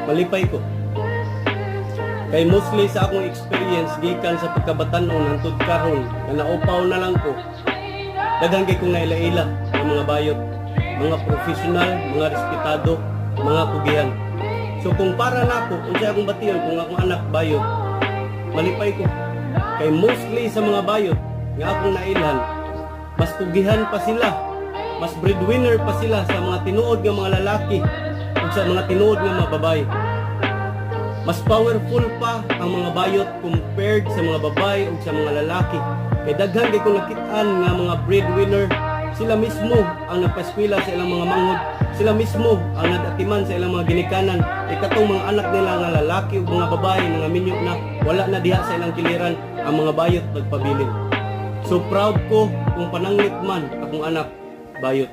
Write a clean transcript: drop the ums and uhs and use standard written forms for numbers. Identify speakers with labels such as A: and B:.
A: Malipay ko. Kay mostly sa akong experience gikan sa pagkabatan-on hangtod karon nga naupaw na lang ko, daghan kay kong naila-ila ng mga bayot, mga professional, mga respetado, mga kugihan. So kung para nako, unsay akong bation kung akong anak bayot, malipay ko. Kay mostly sa mga bayot nga akong nailhan, mas kugihan pa sila, mas breadwinner pa sila sa mga tinuod nga mga lalaki ug sa mga tinuod nga mga babae. Mas powerful pa ang mga bayot compared sa mga babae ug sa mga lalaki. Kay daghan kay kong nakitaan nga mga breadwinner, sila mismo ang nagpaeskwela sa ilang mga manghod, sila mismo ang nag-atiman sa ilang mga ginikanan. Kay katong mga anak nila nga lalaki ug mga babae nga minyo na, wala na diha sa ilang kiliran, ang mga bayot nagpabilin. So proud ko kung pananglit man akong anak bayot.